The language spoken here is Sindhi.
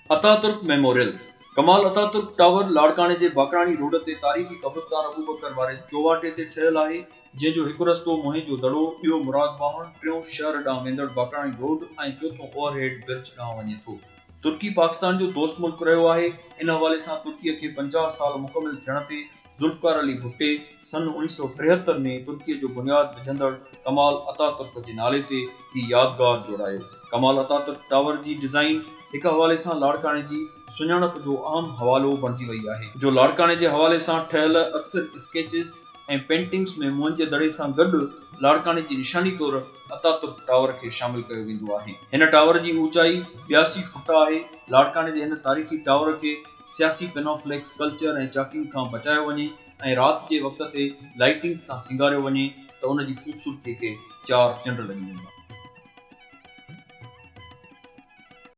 Ataturk memorial, Kemal Ataturk tower لاڙڪاڻي جي باقراڻي روڊ تي تاريخي قبرستان ابوبڪر واري چوواٽي تي ٺهيل آهي، جنهن جو هڪ رستو موهين جو دڙو، ٻيو مراد واهڻ، ٽيون شهر ڏانهن ويندڙ باقراڻي روڊ ۽ چوٿون اوور هيڊ برج ڏانهن وڃي ٿو. ترڪي پاڪستان جو دوست ملڪ رهيو آهي، ان حوالي سان ترڪي کي 50 سال مڪمل ٿيڻ تي ذوالفقار علي ڀٽي سن 1973 ۾ ترڪيء جو بنياد وجهندڙ ڪمال اتاترڪ جي نالي تي هي يادگار جوڙايو. ڪمال اتاترڪ ٽاور جي ڊزائين هڪ حوالي سان لاڙڪاڻي جي سڃاڻپ جو اهم حوالو بڻجي وئي آهي، جو لاڙڪاڻي جي حوالي سان ٺهيل اڪثر اسڪيچز ۽ پينٽنگز ۾ موئن جي دڙي سان گڏ لاڙڪاڻي جي نشاني طور اتاترڪ ٽاور کي شامل ڪيو ويندو آهي. هن ٽاور جي اوچائي 82 فٽ آهي. لاڙڪاڻي جي هن تاريخي ٽاور کي سياسي پينوفليڪس ڪلچر ۽ چاڪنگ کان بچايو وڃي ۽ رات جي وقت تي لائيٽنگز سان سينگاريو وڃي ته ان جي خوبصورتي کي چار چنڊ لڳي ويندا.